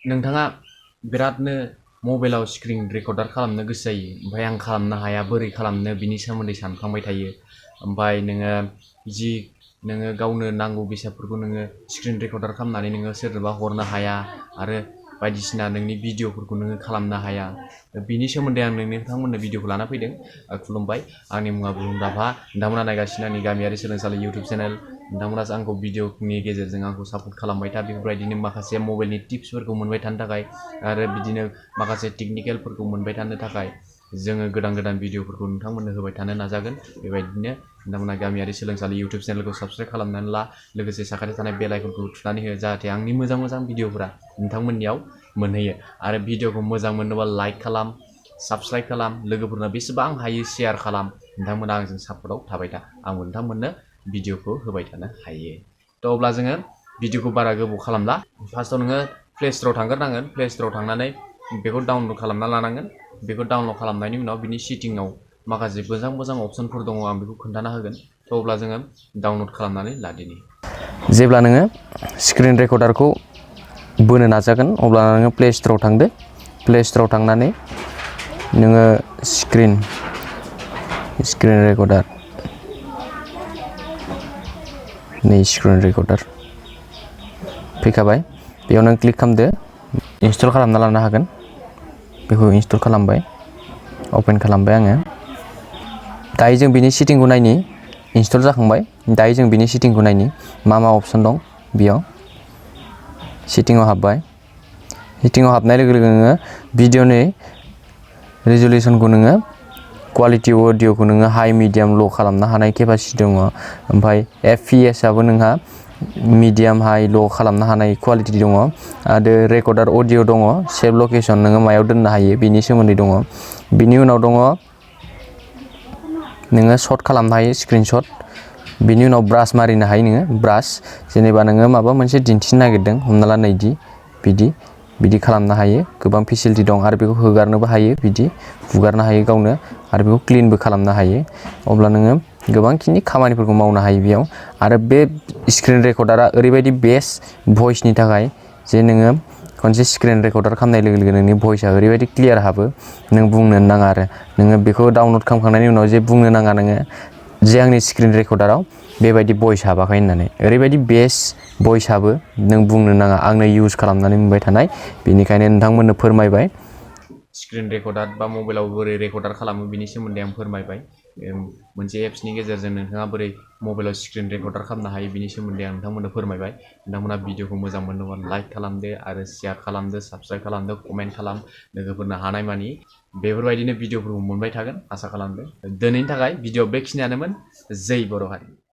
नोंथाङा बिरादनो मबाइलाव स्क्रिन रेकर्डार खालामनो गोसो जायो ओमफ्राय आं खालामनो हाया बोरै खालामनो बिनि सोमोन्दै सानफ्लांबाय थायो ओमफ्राय नोङो गावनो नांगौ बेसादफोरखौ नोङो स्क्रिन रेकर्डार खालामनानै नोङो सोरनोबा हरनो हाया आरो बायदिसिना नोंनि भिडिअफोरखौ नोङो खालामनो हाया बिनि सोमोन्दै आं नोंथांमोननो भिडिअखौ लाना फैदों खुलुमबाय आंनि मुङा बुहुम राभा नोंथांमोना नायगासिनो आंनि गामियारि सोलोंसालि इउटुब चेनेल नोंथांमोना आंखौ भिडिअनि गेजेरजों आंखौ सापर्ट खालामबाय था बेफोरबायदिनो माखासे मबाइलनि टिप्सफोरखौ मोनबाय थानो थाखाय आरो बिदिनो माखासे टेकनिकेलफोरखौ मोनबाय थानो थाखाय जोङो गोदान भिडिअफोरखौ नोंथांमोननो होबाय थानो नाजागोन बेबायदिनो नोंथांमोना गामियारि सोलोंसालि इउटुब चेनेलखौ साबस्क्राइब खालामनानै ला लोगोसे साखाथियाव थानाय बेल आइकनखौ थुनानै हो जाहाथे आंनि मोजां भिडिअफोरा नोंथांमोननियाव मोनहैयो आरो भिडिअखौ मोजां मोनोबा लाइक खालाम साबस्क्राइब खालाम लोगोफोरनो बेसेबां हायो शेयार खालाम नोंथांमोना आंजों सापर्टआव थाबाय था आंबो नोंथांमोननो भिडिअखौ होबाय थानो हायो थ' अब्ला जोङो भिडिअखौ बारा गोबाव खालामला फार्स्टआव नोङो प्ले स्ट'राव थांग्रोनांगोन प्ले स्ट'राव थांनानै बेखौ डाउनलड खालामना लानांगोन बेखौ डाउनलड खालामनायनि उनाव बिनि सेटिंआव माखासे मोजां अपसनफोर दङ आं बेखौ खोन्थाना होगोन थ' अब्ला जोङो डाउनलड खालामनानै लादिनि जेब्ला नोङो स्क्रिन रेकर्डारखौ बोनो नाजागोन अब्ला नोङो प्ले स्ट'राव थांदो प्ले स्ट'राव थांनानै नोङो स्क्रिन रेकर्डार नै स्क्रिन रेकर्डार फैखाबाय बेयाव नों क्लिक खालामदो इनस्टल खालामना लानो हागोन बेखौ इनस्टल खालामबाय अपेन खालामबाय आङो दायो जों बिनि सेटिंखौ नायनि इनस्टल जाखांबाय दायो जों बिनि सेटिंखौ नायनि मा अपसन दं बेयाव सेटिंआव हाबबाय सेटिंआव हाबनाय लोगो लोगो नोङो भिडिअनि रिजल्युसनखौ नोङो क्वालिटि अडिअखौ नोङो हाइ मिडियाम ल' खालामनो हानाय केपासिटि दङ ओमफ्राय FPS आबो नोंहा मिडियाम हाइ ल' खालामनो हानाय क्वालिटि दङ आरो रेकर्डार अडिअ दङ सेभ लकेसन नोङो मायाव दोननो हायो बिनि सोमोन्दै दङ बिनि उनाव दङ नोङो शट खालामनो हायो स्क्रिनशट बिनि उनाव ब्रास मारिनो हायो नोङो ब्रास जेनेबा नोङो माबा मोनसे दिन्थिनो नागिरदों हमना ला नैदि बिदि खालामनो हायो गोबां फेसिलिटि दं आरो बेखौ होगारनोबो हायो बिदि हुगारनो हायो गावनो आरो बेखौ क्लिनबो खालामनो हायो अब्ला नोङो गोबांखिनि खामानिफोरखौ मावनो हायो बेयाव आरो बे स्क्रिन रेकर्डारा ओरैबायदि बेस्ट भइसनि थाखाय जे नोङो खनसे स्क्रिन रेकर्डार खालामनाय लोगो लोगो नोंनि भइसआ ओरैबायदि क्लियार हाबो नों बुंनो नाङा आरो नोङो बेखौ डाउनलड खालामखांनायनि उनाव जे बुंनो नाङा नोङो जे आंनि स्क्रिन रेकर्डाराव बेबायदि भइस हाबाखै होननानै ओरैबायदि बेस्ट भइस हाबो नों बुंनो नाङा आंनो इउज खालामनानै मोनबाय थानाय बेनिखायनो नोंथांमोननो फोरमायबाय स्क्रिन रेकर्डार बा मबाइलाव बोरै रेकर्डार खालामो बिनि सोमोन्दै आं फोरमायबाय मोनसे एप्सनि गेजेरजों नोंथाङा बोरै मबाइलाव स्क्रिन रेकर्डार खालामनो हायो बिनि सोमोन्दै आं नोंथांमोननो फोरमायबाय नोंथांमोना भिडिअखौ मोजां मोनोबा लाइक खालामदो आरो शेयार खालामदो साबस्क्राइब खालामदो कमेन्ट खालाम लोगोफोरनो हानायमानि बेफोरबायदिनो भिडिअफोरखौ मोनबाय थागोन आसा खालामदो दिनैनि थाखाय भिडिअ बेखिनियानोमोन जै बर' हारि